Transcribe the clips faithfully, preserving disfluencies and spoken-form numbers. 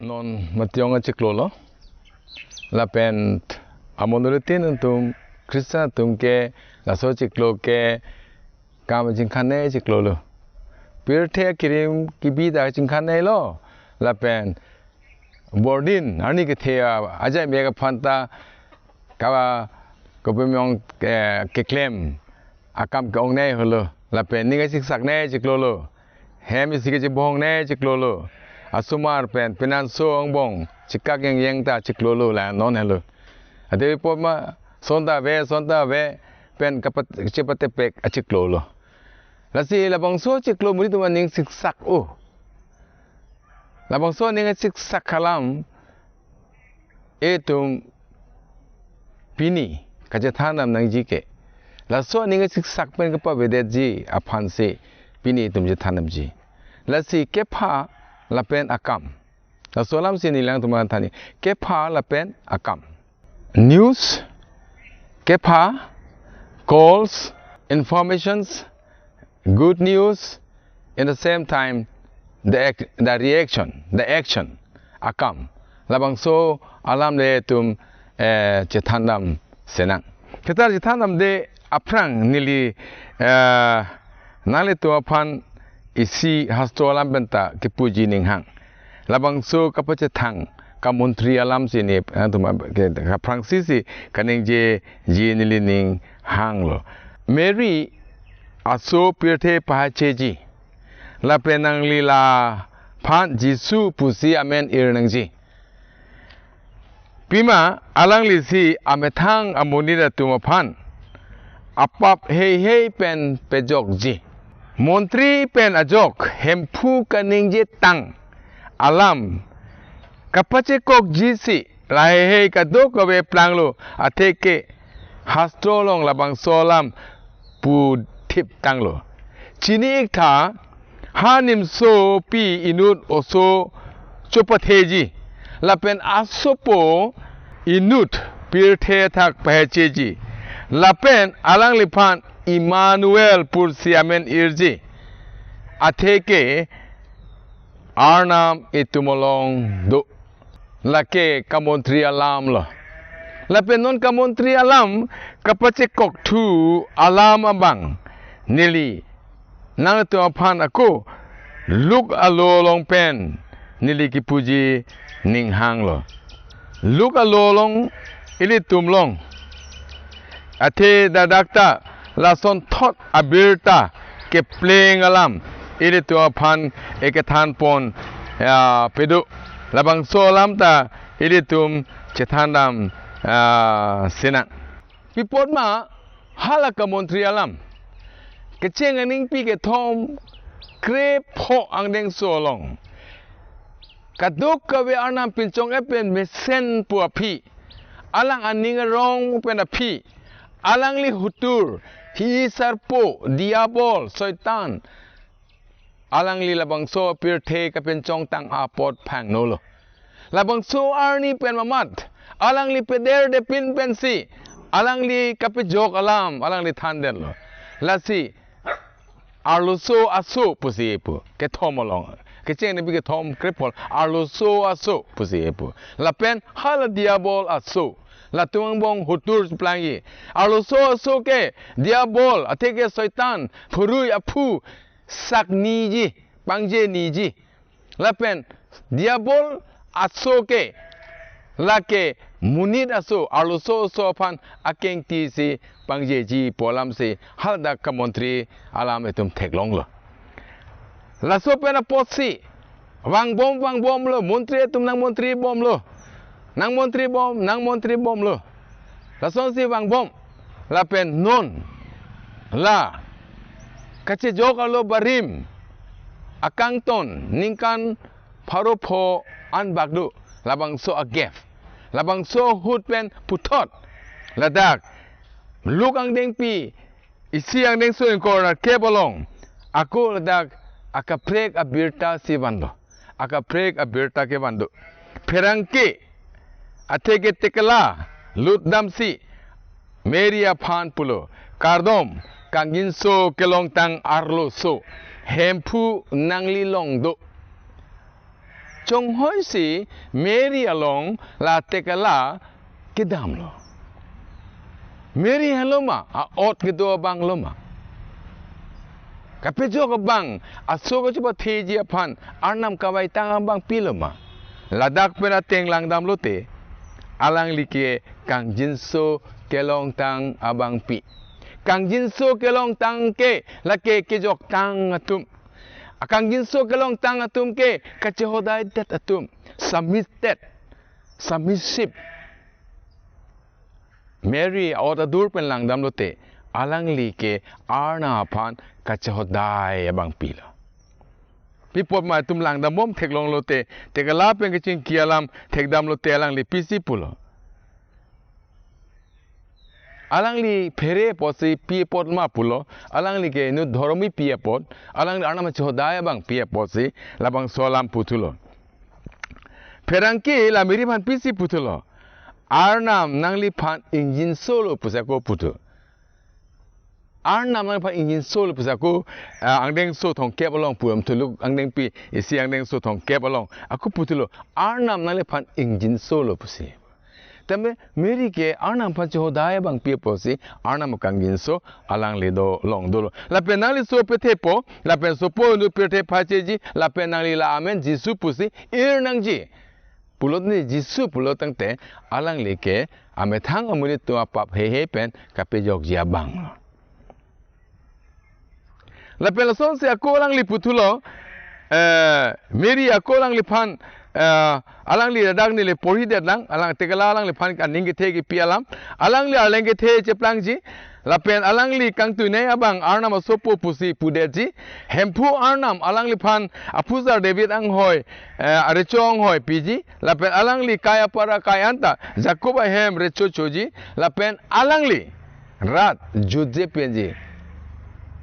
Non mati-ong achiklo lo. Lapen amonolitin atum, Christian atum ke laso chiklo ke kam chingkhan-e chiklo lo. Pirthe kirim kibi ta chingkhan-e lo. Lapen bordin arni kethe ajai mek aphan ta kava kopimyong ke, keklem akam ke-ong-e holo. Lapen ning asiksak-e chiklo lo. Hem isi kechebong-e chiklo lo. Asomar pen penanso angbong chekak yeng yeng ta chiklo lo la non helo. Ade po ma son ta ave, son ta ave pen kapat chepatepek achiklo lo. Lasi labangso chiklo muri tuma ning siksak o. Labangso ning siksak alam itum pini kachethan dam nangji ke. Laso ning siksak pen kapavedetji aphansi pini itum chethan damji. Lasi kepha lapen akam. Laso alamsi neli nangtum aphan than-i. Kepha lapen akam. News, kepha, calls, informations, good news, in the same time, the ac-, the reaction, the action, akam. Labangso alam le itum, eh, chethan dam senang. Kethar chethan damde aphrang neli, eh, nanglitum aphan isi hastro alam pen ta kepuji ning hang. Labangso kapachethang kamontri alamsi ne, eh, tuma ke, kaphrangsi si kaningjeji neli ning hanglo. Mary aso pirthe pahacheji. Lapen nangli laphan Jisu pusi amen ir nangji. Pima alanglisi amethang amonit atum aphan apap heihei pen pejokji. Montri pen ajok Hemphu kaningjetang alam kapachekokjisi laheihei kadokave planglo, atheke hastro along labangso alam puthip tanglo. Chini-iktha, ha nimsopi inut oso chopatheji. Lapen asopo inut pirthe athak pahacheji. Lapen alangliphan Emmanuel pusi amen irji. Atheke Arnam itum along do. Lake kamontri alam lo. Lapen non kamontri alam kapachekokthu alam abang neli nangtum aphan ako Luke alo along pen neli kepuji ning hanglo. Luke alo along ilitum along athe dadak ta lasonthot abirta kepleng alam ilitum aphan ekethan pon, ya, pedo. Labangso alam ta ilitum chethan dam, ah, senang. Pi apot ma hala kamontri alam kecheng aningpi kethom krepho angdengso along kadokave Arnam pinchong-e pen mesen pu aphi, alang aning arong pen aphi, alangli hutur, hi sarpo, diabol, soitan, alangli labangso pirthe kapinchongtang apot phangno lo. Labangso arni pen mamat alangli pederdepin pensi alangli kapejok alam alangli thandetlo. Lasi arloso aso pusi pu kethom along, kecheng aningpi kethom krepho arloso aso pusi pu. Lapen hala diabol aso, latum angbong hutur plangji. Arloso aso ke diabol, atheke soitan, phurui aphu sakniji, pangjeniji. Lapen diabol aso ke lake monit aso, arloso aso aphan akengti si pangjeji pu alamsi haladak kamontri alam itum theklonglo. Laso pen apotsi vangbom vangbomlo, montri atum nangmontri bomlo, nangmontri bom, nangmontri bomlo. Lasonsi vangbom. Lapen non la kachejok alo barim akangton ningkan pharo pho an bak do, labangso agef, labangso ahut pen puthot ladak Luke angdengpi isi angdengso ingkoi ra kep along ako ladak akaprek abirta si vanlo. Akaprek abirta ke van do. Pherangke atheke tekela lut damsi Mary aphan pulo, "Kardom, kangjinso kelongtang arloso, Hemphu nangli along do." chonghoi si Mary along la tekela kedamlo. Mary henlo ma, a-ot kedo abang lo ma. Kapejok abang, aso kachepatheji aphan, Arnam kavaitang abangpi lo ma. Ladak pen ateng langdamlote, alangli ke kangjinso kelongtang abangpi. Kangjinso kelongtang ke, lake kejoktang atum. Akangjinso kelongtang atum ke, kachehodaidet atum. Submitted, submissive. Mary a-ot adur pen langdamlote, alangli ke Arnam aphan kachehodai abangpi lo. Pi apot ma itum langdambom theklonglote, tekela pen kachingki alam thekdamlote alangli pisi pulo. Alangli phere apotsi pi apot ma pulo, alangli ke inut dhormi pi apot, alangli Arnam kachehodai abangpi apotsi, labangso alam puthulo. Pherangke la Mary aphan pisi puthulo. Arnam nangliphan ingjinsolo pusi ako puthu. Arnam nangliphan ingjinsolo pusi ako, ah, angdengso thomkep along pu, Luk angdengpi isi angdengso thomkep along. Ako puthulo. Arnam nangliphan ingjinsolo pusi. Tame Mary ke Arnam aphan chehodai abangpi apotsi Arnam kangjinso alangli do along dolo. Lapen nangli so pethepo, lapen sopo inut pirthe phacheji, lapen nangli la amen Jisu pusi ir nangji. Pulo tangte Jisu pulo tangte alangli ke amethang amonit atum apap heihei pen kapejokji abang. Lapen lasonsi ako alangli puthulo, eh, Mary ako alangliphan, eh, alangli ladak neli porhidet lang, alang tekela alangliphan aning kethe kipi alam, alangli arleng kethe cheplangji, lapen alangli kangtuinei abang Arnam asopo pusi pudetji, Hemphu Arnam alangliphan aphusar David anghoi, eh, arecho anghoi piji, lapen alangli kai apar akai anta Jakob ahem recho choji, lapen alangli rat jutje penji.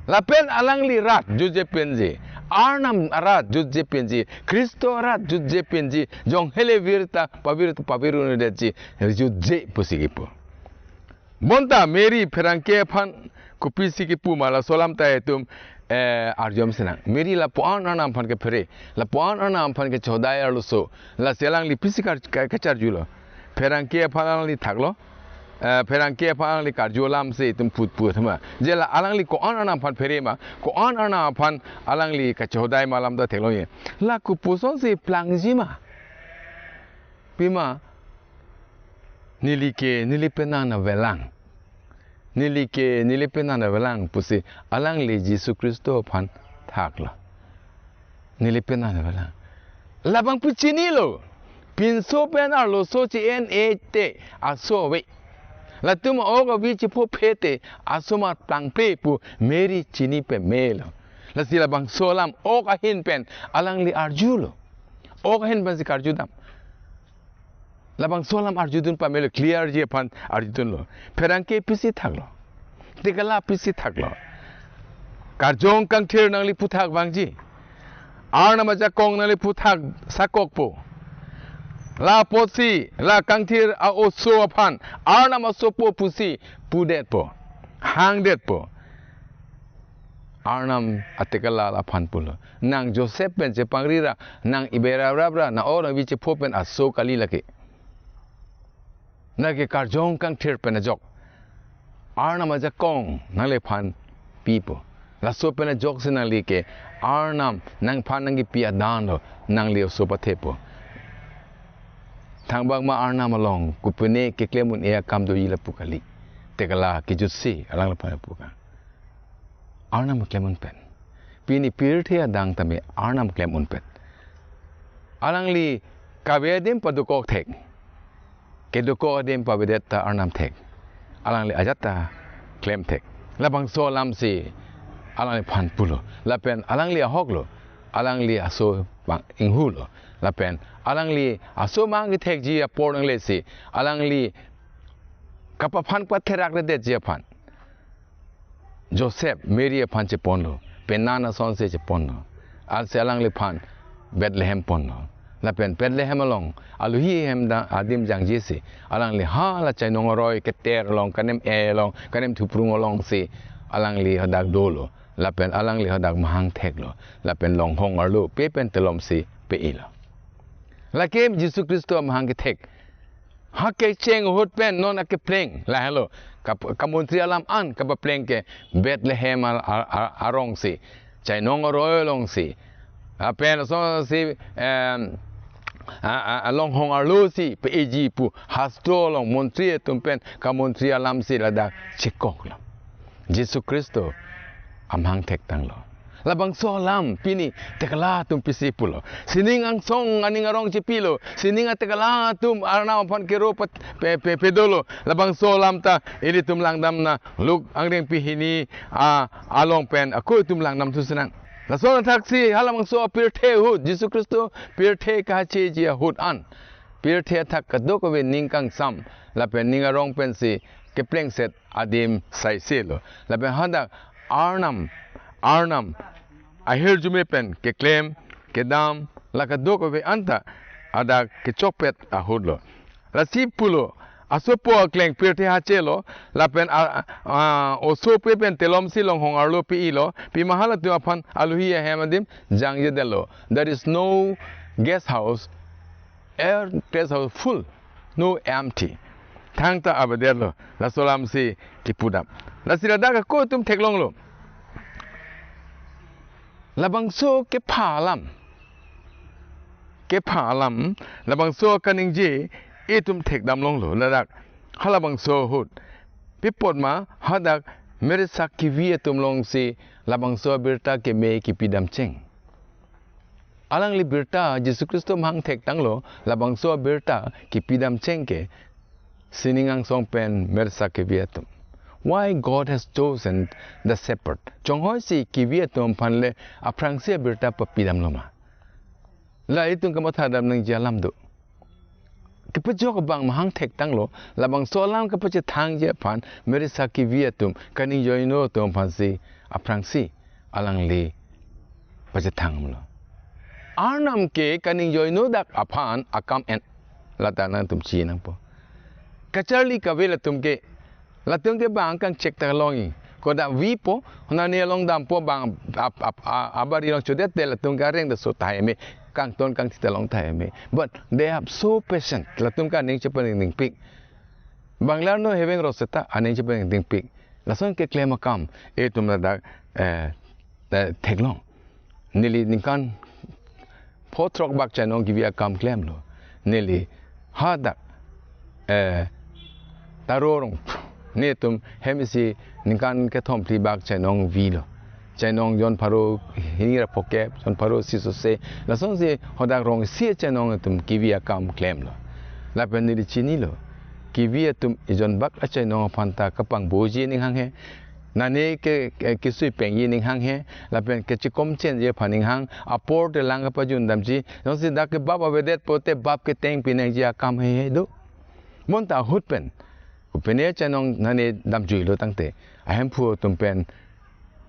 Lapen alangli rat jutje penji. Arnam rat jutje penji. Khristo rat jutje penji. Jong hele virta pavir pavir unedetji jutje pusi kipu. Bonta Mary pherangke aphan kopisi kipu ma laso alam ta itum, eh, arjom sinang. Mary lapuan Arnam aphan kephere, lapuan Arnam aphan kechodai arloso, lasi alangli pisi kar-, ka-, kacharjulo. Pherangke aphan alangli thaklo, eh, pherangke aphan alangli karju alamsi itum put put ma. Je la alangli ko-an Arnam aphan phere ma, ko-an Arnam aphan alangli kachehodai ma alam ta theklongji. La kopusonsi plangji ma. Pima, neli ke, neli penan avelang. Neli ke, neli penan avelang pusi alangli Jisu Khristo aphan thaklo. Neli penan avelang. Labang pu chinilo. Pinso pen arloso chi-en-e te aso ave. Latum ok avi chipho phe te aso mat plangple pu Mary chini pamelo. Lasi labangso alam ok ahin pen alangli arjulo. Ok ahin pensi karjudam. Labangso alam arjudun pamelo, clear ji aphan arjudunlo. Pherangke pisi thaklo. Tekela pisi thaklo. Karjong kangthir nangli puthak vangji. Arnam ajakong nangli puthak sakokpo. La apotsi, la kangthir a-oso aphan Arnam asopo pusi pudetpo. Hangdetpo. Arnam atekela aphan pulo. Nang Joseph pen chepangri ra, nang ibe raprap ra, nang ok nang vi chipho pen aso kali lake. Lake karjong kangthir pen ajok. Arnam ajakong nangliphan pipo. Laso pen ajoksi nangli ke Arnam nangphan nangkipi adan lo, nangli oso pathepo. Thangbak ma Arnam along, kopine keklem un-e akam doji lapu kali. Tekela kejutsi alangliphan puka. Arnam klem un pen. Pini pirthe adang tame Arnam klem un pen. Alangli kave adim padokok thek. Kedokok adim pavedet ta Arnam thek. Alangli ajat ta klem thek. Labangso alamsi alangliphan pulo. Lapen alangli ahok lo. Alangli aso bang inghu lo. Lapen alangli aso mang kethekji apor nanglesi. Alangli kapaphan patherak redetji aphan. Joseph, Mary aphan cheponlo, penan asonsi cheponlo. Ansi alangliphan Bethlehem ponlo. Lapen Bethlehem along, aluhi hem da adim jangjisi, alangli hala chainong aroi keter along, kanem e along, kanem thuprung alongsi, alangli hadak dolo. Lapen alangli hadak mahang theklo. Lapen longhong arlo, pe pen telomsi, pe-ilo. Lake Jisu Khristo amahang kethek. Ha kecheng ahut pen non akepleng lahelo. Kap-, kamontri alam an kapapleng ke Bethlehem ar-, ar-, ar-, arong si, chainong aroi along si. Lapen so si, em, a, a, a longhong arlo si pe-eji pu hastro along montri atum pen kamontri alam si ladak chekoklo. Jisu Khristo amahang thektanglo. Labangso alam pini tekala atum pisi pulo. Sining angsong aning arong chepilo. Sining atekala atum Arnam aphan kero pat-, pe-, pe-, pedolo. Labangso alam ta ilitum langdam na Luke angrengpi hini a along pen ako itum langdam thusinang. Lason athak si halabangso apirthe ahut, Jisu Khristo pirthe kacheji ahut an, pirthe athak kadokave ning kangsam lapen ning arong pensi keplengset adim saiselo. Lapen hadak Arnam, Arnam ahirjume pen keklem, kedam, la kadokave anta hadak kechokpet ahutlo. Lasi pulo, asopo akleng pirthe hachelo, lapen a, a, osopo pen telomsi longhong arlo pi-ilo, pima halatum aphan aluhi ahem adim jangjedetlo. There is no guest house, air guest house full, no empty. Thangta avedetlo, laso alam si kipudam. Lasi ladak ako itum theklonglo. Labangso kepha alam. Kepha alam, labangso kaningje itum thekdam longlo, ladak halabangso ahut. Pi apot ma hadak meresak kevi atum along si labangso abirta keme kipidam cheng. Alangli birta Jisu Khristo amahang thektanglo, labangso abirta kipidam cheng ke sining angsong pen meresak kevi atum. Why God has chosen the shepherd? Chonghoi si kevi atum aphan le aphrangsi abirta papidamlo ma? La itum kamathadam nangji alam do. Kepajok abang mahang thektanglo, labangso alam kepachethangji aphan meresak kevi atum, kaning joino atum aphansi aphrangsi alangli pachethanglo. Arnam ke kaning joino dak aphan akam en. Lata nangtum chinangpo. Kacharli kave latum ke, latum ke bang kangchek ta longji. Kodak vipo, nane along dampo bang ap, ap, a, abari along chodet te latum ke areng ta so tahai me, kangton kangthi ta long tahai me. But they have so patient. Latum ke aning chepaningpik. Banglar no heveng ro seta aning chepaningpik. Lason keklem akam itum ladak, eh, eh, theklong. Neli ningkan pho throk bak chainong kevi akam klemlo. Neli hadak, eh, tarorong netum hem isi ningkan kethom phli bak chainong vilo. Chainong jon pharo hini ra phokep, jon pharo isi sose. Lasonsi hadak rong isi achainong atum kevi akam klemlo. Lapen neli chinilo. Kevi atum ejon bak achainong aphan ta kapangboji ning hanghe. Nane ke, ke, kesui pengji ning hanghe, lapen kechikom chenji aphan ning hang, apor te lang kapajun damji, jongsi dak ke bap avedet pote bap keteng pinangji akam heihei do. Bonta ahut pen, kopine chainong nane damjuilo tangte, ahemphu atum pen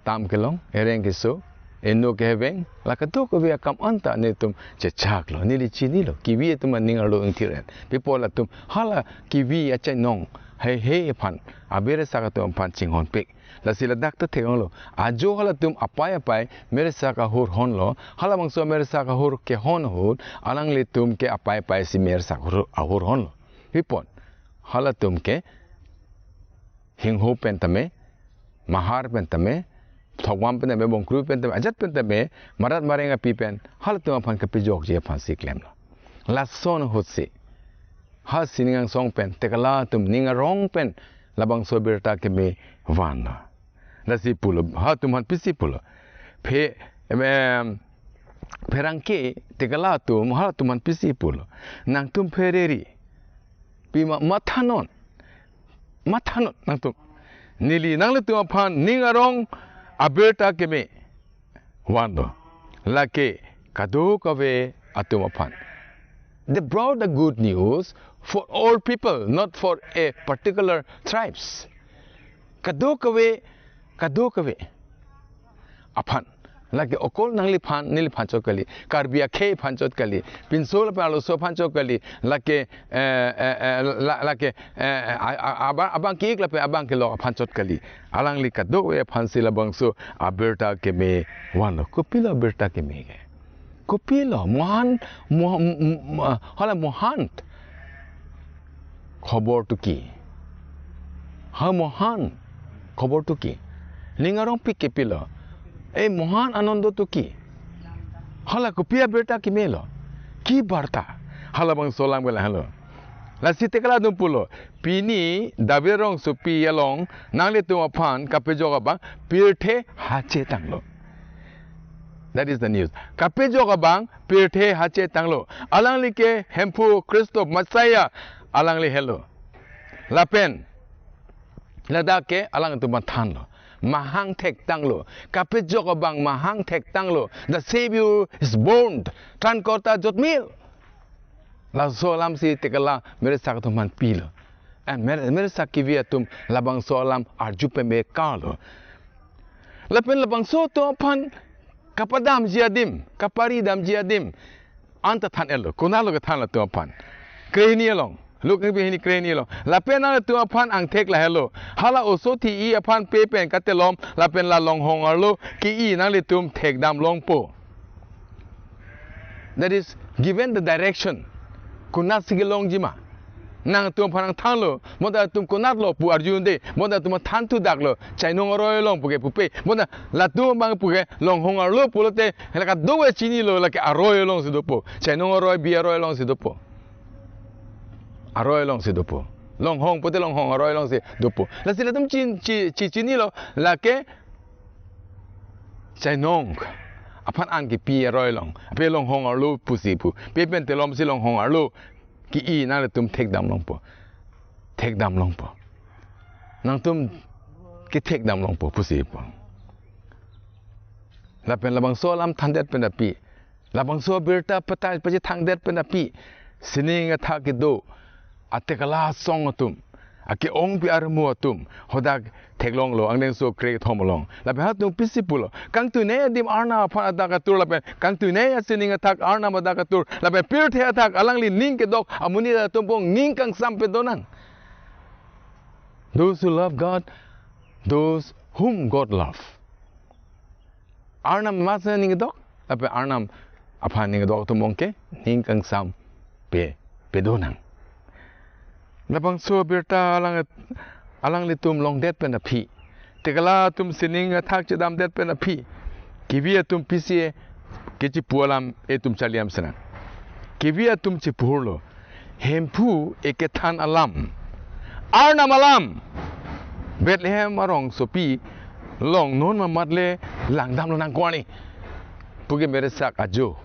tam kelong, ereng keso, eno keheveng, la kadokave akam anta netum chechaklo, neli chinilo, kevi atum aning arlo ingthiren. Pi apot latum, hala kevi achainong, heihei aphan, abiresak atum aphan chinghonpik. Lasi ladak ta theklonglo. Ajo halatum apei apei meresak ahur honlo. Halabangso meresak ahur kehon ahut alanglitum ke apei apei si meresak ahur, ahur honlo. Pi apot halatum ke hingho pen tame, mahar pen tame, thokvam pen tame, bongkru pen tame, ajat pen tame, marat mareng api pen halatum aphan kepajokji aphansi klemlo. Lason ahutsi ha sining angsong pen tekala atum ning arong pen labangso birta keme vanlo. Lasi pulo, halatum aphan pisi pulo. Phe, em, em, pherangke tekala atum, halatum aphan pisi pulo. Nangtum phereri. Pima mathanon. Mathanon nangtum. Neli nanglitum aphan ning arong abirta keme vanlo. Lake kadokave atum aphan. They brought the good news for all people, not for a particular tribes. Kadokave, kadokave aphan. Lake okol nangliphan, neliphan chot kali. Karbi akhei aphan chot kali. Pinso lapen arloso aphan chot kali. Lake, eh, eh, eh, la-, lake, eh, a, a, aba-, abang ke-ik lapen abang kelok aphan chot kali. Alangli kadokave aphansi labangso abirta keme vanlo. Kopilo abirta keme ke? Kopilo, Mohan, Moh-, m-, m-, m-, hala Mohan khobor tuki. Ha Mohan khobor tuki. Ning arong pik kepilo. Eh, Mohan Anando tuki. Hala kopi abirta kimelo. Ki barta. Halabangso alam ke lahelo. Lasi tekala atum pulo. Pini David rongsopi along nanglitum aphan kapejok abang pirthe hache tanglo. That is the news. Kapejok abang pirthe hache tanglo. Alangli ke Hemphu Khristo Messiah alangli helo. Lapen ladak ke alangtum mathanlo. Mahang thek tanglo. Kapejok abang mahang thek tanglo. The Savior is born. Tran korta jotmil. Laso alam si tekala meresak atum aphan pilo. And mere-, meresak kevi atum labangso alam arju peme karlo. Lapen labangso atum aphan kapadamji adim, kaparidamji adim anta than-etlo, konatlo kethan latum aphan. Krehini along, Luk angpi hini krehini along. Lapen nangtum aphan angthek lahelo. Hala oso thi-i aphan pe pen katelom, lapen la longhong arlo ke-i nanglitum thekdam longpo. That is, given the direction. Konatsi kelongji ma. Nangtum aphan nangthanlo, bonta atum konatlo pu arjunde, bonta atum thanthu daklo, chainong aroi along puke pupe, bonta latum abang puke longhong arlo pulote, lake dowe chinilo, lake aroi alongsi dopo, chainong aroi bi aroi alongsi dopo. Aroi alongsi dopo. Longhong pute longhong aroi alongsi dopo. Lasi latum chin-, chi-, chi-, chinilo, lake chainong aphan an kepi aroi along. Pe longhong arlo pusi pu. Pe pen telomsi longhong arlo ke-i nanglitum thekdam longpo. Thekdam longpo. Nangtum kethekdam longpo pusi pu. Lapen labangso alam thandet pen aphi. Labangso abirta patai pachethangdet pen aphi. Sining athak kedo. Atekala asong atum. Ake-ongpi armu atum. Hadak theklonglo angdengso krethom along. Lapen halatum pisi pulo. Kangtuinei adim Arnam aphan adak atur lapen. Kangtuinei asining athak Arnam adak atur. Lapen pirthe athak alangli ning kedok. Amonit atum pong ning kangsam pedonang. Those who love God, those whom God love. Arnam masa ning kedok, lapen Arnam aphan ning kedok atum pong ke ning kangsam pe, pedonang. Labangso abirta alang, alanglitum longdet pen aphi. Tekala atum sining athak chedamdet pen aphi. Kevi atum pisi kechipu alam etum charli-an senang. Kevi atum chipulo. Hemphu ekethan alam. Arnam alam. Bethlehem arongsopi along non mamat le langdamlonang ko-ani. Puke meresak ajo.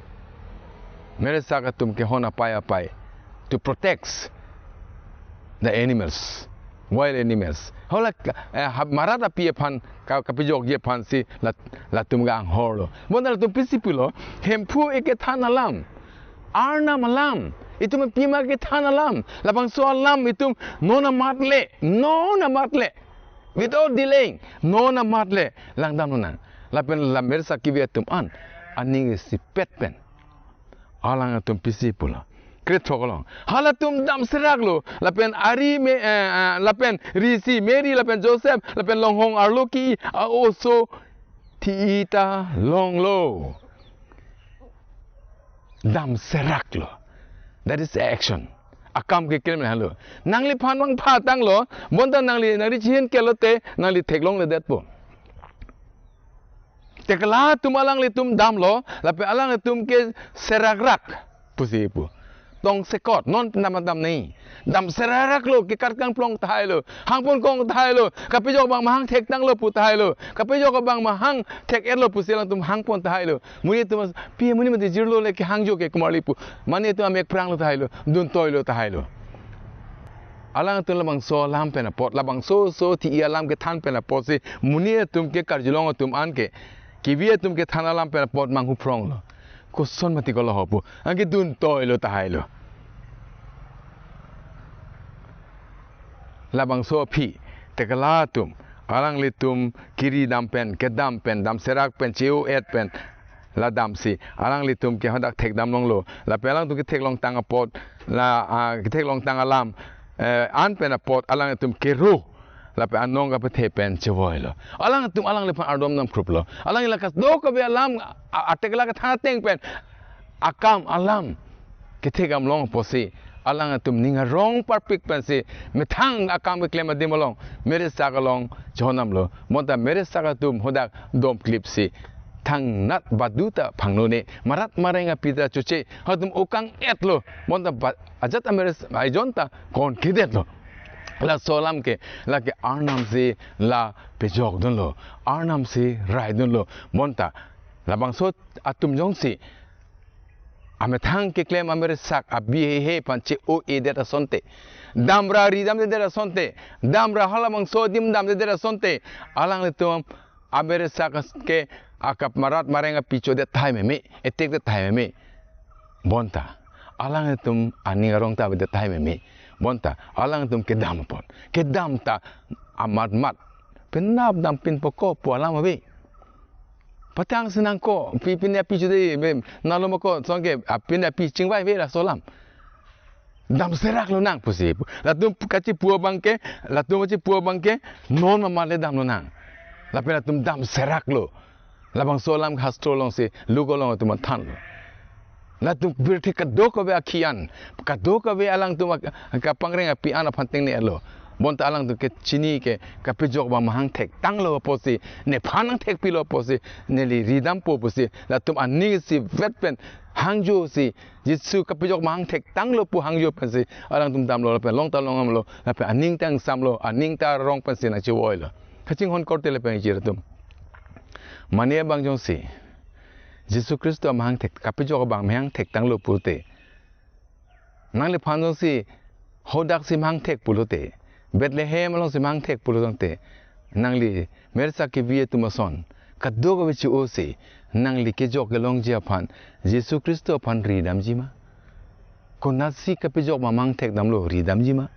Meresak atum kehon apai apai. To protect the animals, wild animals. Hala, eh, ha-, marat api aphan, ka-, kapejokji aphansi lat-, latum ke anghorlo. Bonta latum pisi pulo, Hemphu ekethan alam. Arnam alam. Itum apima kethan alam. Labangso alam itum non mamat le, non mamat le. Without delaying, non mamat le langdamlonang. Lapen la meresak kevi atum an aning isipet pen. Alang atum pisi pulo. Krethok along. Halatum damseraklo. Lapen ari me, eh, eh, lapen risi Mary, lapen Joseph, lapen longhong arlo ke-i a-oso thi-i ta longlo. Damseraklo. That is action. Akam keklem lahelo. Nangliphan vangpha tanglo. Bonta nangli, nangli chihin kelote, nangli theklongledetpo. Tekala atum alanglitum damlo, lapen alanglitum ke serakrak pusi pu. Tongsekot, non dam dam nei. Damserakraklo, kekat kangplong tahailo. Hangpon kong tahailo. Kapejok abang mahang thektanglo pu tahailo. Kapejok abang mahang thek-etlo pusi alangtum hangpon tahailo. Monit atum, pi monit mati jirlo le kehangjo ke komarli pu. Monit atum amek pranglo tahailo. Duntoilo tahailo. Alangtum labangso alam pen apot, labangso oso thi-i alam kethan pen apotsi, monit atum ke karjulong atum an ke, kevi atum kethan alam pen apot manghu phronglo. Koson mati koloho pu, anke duntoilo tahailo. Labangso aphi, tekala atum, alanglitum kiri dam pen, kedam pen, damserak pen, che-o-et pen, la damsi, alanglitum ke hadak thekdam longlo, lapen alangtum ketheklongtang apot, la, ah, ketheklongtang alam, eh, an pen apot, alanglitum kero, lapen anong kapathe pen chevoilo. Alangtum alangliphan ardom namkhruplo. Alangli la kadokave alam, a-, atekala kethan ateng pen akam alam kethek damlong apotsi alangtum ning arong parpik pensi methang akam keklem adim along Mary Sak along chonamlo. Bonta Mary Sak atum hadak domklipsi thangnat badu ta phangnone, marat mareng api ta choche, halatum okang-etlo. Bonta ba-, ajat a-Mary Sak ejon ta konkledetlo. Laso alam ke, lake Arnam si la pejokdunlo, Arnam si raidunlo. Bonta labangso atum jongsi amethang keklem a-Mary Sak abi heihei aphan che-o-edet asonte, damra ridamdedet asonte, damra halabangso adim damdedet asonte, alanglitum a-Mary Sak ke akap marat mareng api chodet tahai meme, etekdet tahai meme. Bonta alangtum aning arong ta avedet tahai meme. Bonta alangtum kedam apot, kedam ta amat mat penap dampinpo ko pu alam ave. Patang senang ko, pi pine api chode, be, nalo ma ko, song ke, a pine api chingvai ave laso alam. Damseraklo nang pusi. Latum kachipu abang ke, latum kachipu abang ke, non mama le damlo nang. Lapen latum damseraklo. Labangso alam hastro alongsi, Luk along atum thanlo. Latum pirthe kadokave akhi-an, kadokave alangtum ak-, kapangreng api an aphan tengnelo. Bonta alangtum ke chini ke kapejok abang mahang thektanglo apotsi, nephan nangthekpilo apotsi, neli ridampo pusi, latum aning isivet pen hangjosi, Jisu kapejok mahang thektanglo pu hangjo pensi alangtum damlo, lapen long ta long damlo, lapen aning ta ingsamlo, aning ta rong pensi nangchevoilo. Kachinghon korte lapen ijir atum. Mane abang jongsi Jisu Khristo mahang thek, kapejok abang mahang thektanglo pulote, nangliphan jongsi hadaksi mahang thek pulote, Bethlehem alongsi mahang thek pulo tangte, nangli Mary Sak kevi atum ason kadokave che-osi, nangli kejok kelongji aphan Jisu Khristo aphan ridamji ma? Konatsi kapejok mahang thekdamlo, ridamji ma?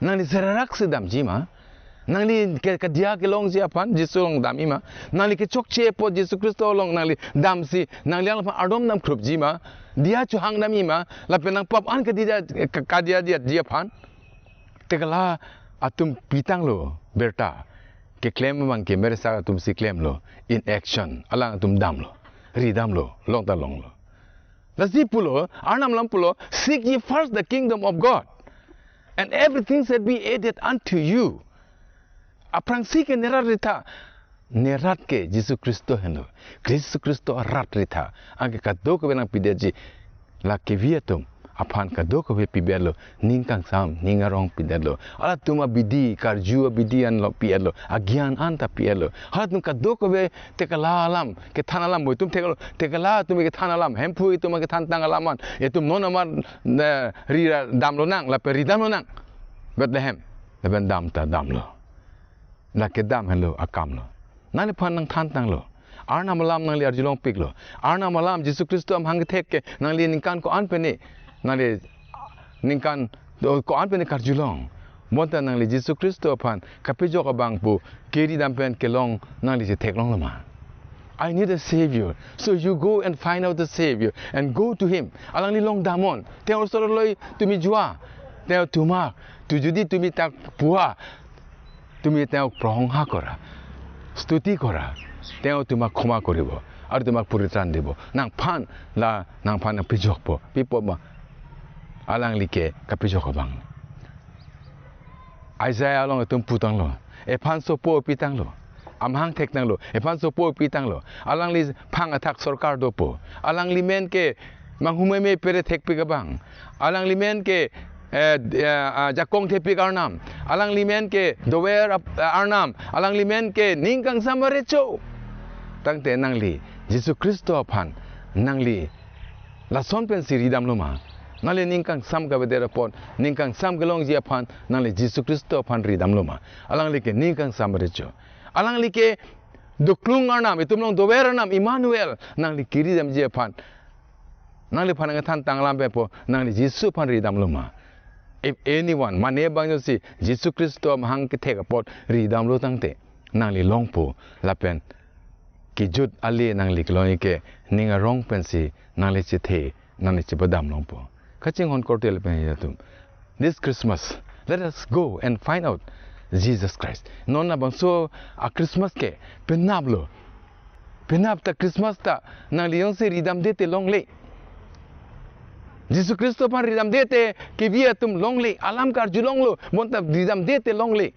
Nangli serarak si damji ma? Nangli ke, kedia kelongji aphan Jisu along dam-i ma? Nangli kechokche apot Jisu Khristo along nangli damsi, nangli alangphan ardom dam krupji ma? Dia chohang dam-i ma? Lapen nangpap an kedia, ke, kedia diatji aphan? Tekala atum pitanglo birta. Keklem abang ke Mary Sak atumsi klemlo. In action. Alangtum damlo, ridamlo, long ta longlo. Lasi pulo, Arnam alam pulo, "Seek ye first the kingdom of God, and everything shall be added unto you." Aphrangsi ke nerat ritha, nerat ke Jisu Khristo henlo. Jisu Khristo arat ritha, anke kadokave nangpidetji. La kevi atum aphan kadokave pibetlo, ning kangsam, ning arong pidetlo. Halatum abidi, karju abidi anlo pidetlo, agyan anta pidetlo. Halatum kadokave tekala alam, kethan alam, moitum theklo, tekala atum kethan alam, Hemphu atum kethantang alam an, itum non amar, eh, ri ra damlo nang, lapen ridamlo nang. Bethlehem, lapen dam ta damlo. La kedam henlo akamlo. Nangliphan nangthantanglo. Arnam alam nangli arjulongpiklo. Arnam alam Jisu Khristo amahang kethek ke nangli ningkan ko-an pen ne, nangli ningkan ko-an pen ne karjulong. Bonta nangli Jisu Khristo aphan kapejok abang pu keri dam pen kelong nangli chetheklonglo ma? "I need a savior." So you go and find out the savior and go to him. Alangli along damnon. Te osor loi tumi jua. Te tuma. Tu jodi tumi tak pua, tumi te prohongha kora, stuti kora, te tuma khoma koribo, ar tuma puritran dibo. Nangphan la, nangphan nangpejokpo. Pipo ma? Alangli ke kapejok abang. Isaiah along itum putanglo. Ephan sopo pitanglo. Amahang thektanglo. Ephan sopo pitanglo. Alangli phang athak sorkar dopo. Alangli men ke manghumeme pere thekpik abang. Alangli men ke, eh, eh, ah, jakong thepik Arnam. Alangli men ke dover ap-, Arnam. Alangli men ke ning kangsam arecho. Tangte nangli Jisu Khristo aphan nangli lason pensi ridamlo ma? Nangli ning kangsam kavedet apot, ning kangsam kelongji aphan nangli Jisu Khristo aphan ridamlo ma? Alangli ke ning kangsam arecho. Alangli ke doklung Arnam, itum along dover Arnam, Emmanuel, nangli keri damji aphan, nangliphan nangthantang alam pen po, nangli Jisu aphan ridamlo ma? If anyone, mane abang jongsi Jisu Khristo amahang kethek apot ridamlo tangte, nangli longpo, lapen kejut ale nangli kelong ke ning arong pensi nangli chethe, nangli chepadam longpo. Kachinghon korte lapen ijir atum. This Christmas, let us go and find out Jesus Christ. Non labangso a-Christmas ke penaplo. Penap ta Christmas ta nangli jongsi ridamde te longle. Jisu Khristo aphan ridamde te kebi atum longle, alam karjulonglo, bonta ridamde te longle.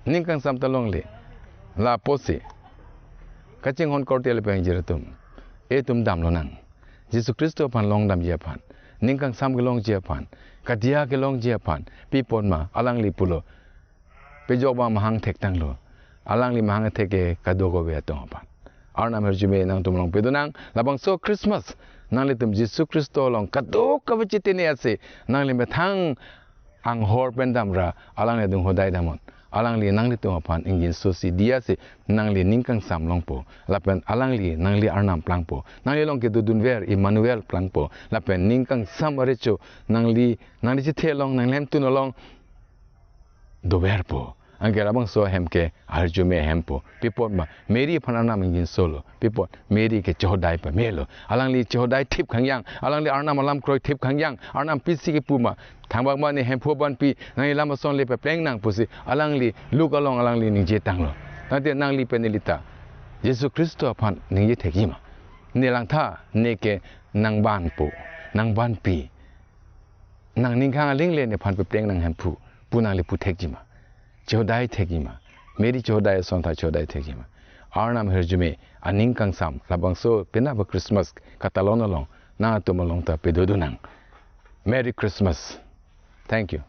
Ning kangsam ta longle. Lapusi kachinghon korte lapen ingjir atum, etum damlonang. Jisu Khristo aphan longdamji aphan, ning kangsam kelongji aphan, kadiya kelongji aphan, pi apot ma alangli pulo, pejok abang mahang thektanglo. Alangli mahang thek ke kadokave atum aphan. Arnam ahirjume nangtum along pedonang, labangso Christmas nanglitum Jisu Khristo along kadokave chetene ase, nangli methang anghor pen damra alangli adung hodai damnon. Alangli nanglitum aphan ingjinso si diya si nangli ning kangsam longpo. Lapen alangli nangli arnam plangpo. Nangli along kedodunver Emmanuel plangpo. Lapen ning kangsam arecho nangli, nangli chethe along, nangli hemtun along doverpo. Anke labangso ahem ke ahirjume ahempo. Pi apot ma Mary aphan arnam ingjinsolo. Pi apot Mary ke chehodai pamelo. Alangli chehodai thip khangyang. Alangli arnam alam kroi thip khangyang. Arnam pisi kepu ma, thangbak ma ne Hemphu abang pi, nangli lam asonle papleng nang pusi alangli luk along alangli ningjetanglo. Tangte nangli pen neli ta Jisu Khristo aphan ningje thekji ma? Ne langtha, ne ke nangbanpo, nangbanpi, nang ning khang aling le nephan papleng nang Hemphu pu nangli pu thekji ma? Chehodai thekji ma? Mary chehodai ason ta chehodai thekji ma? Arnam ahirjume aning kangsam labangso penap a-Christmas katalon along nangtum along ta pedodunang. Merry Christmas. Thank you.